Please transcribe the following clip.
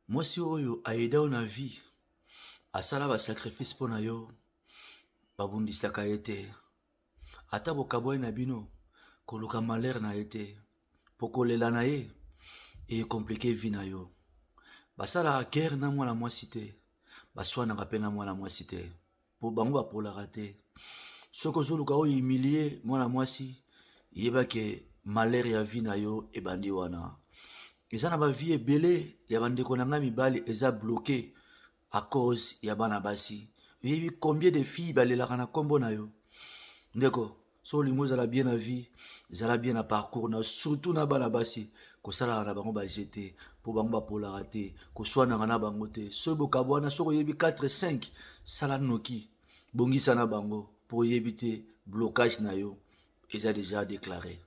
Mwasi oyo aida yo na vie, asala ba sacrifice mpo na yo, babundisaka ye te. Ata bokabwani na bino, koluka malheur na ye te, mpo kolela na ye ecomplike vie na yo. Basalaka guerre na mwana mwasi te, baswanaka mpe na mwana mwasi te, mpo bango bapolaka te. Soki ozoluka oyo humilie mwana mwasi, yeba ke malheur ya vie na yo ebandi wana. Eza na ba vie ebele ya bandeko na ngai mibali eza bloqué à cause ya bana basi. Oyebi combien de filles balelaka na kombo na yo? Ndeko, so olingi ozala bien na vie, zala bien na parcours na surtout na bana basi, kosalaka na bango ba jeu te, mpo bango bapolaka te, koswanaka na bango te. Soki bokabwana, soki oyebi 4 5, sala noki, bongisa na bango, mpo oyebi te blocage na yo eza déjà déclaré.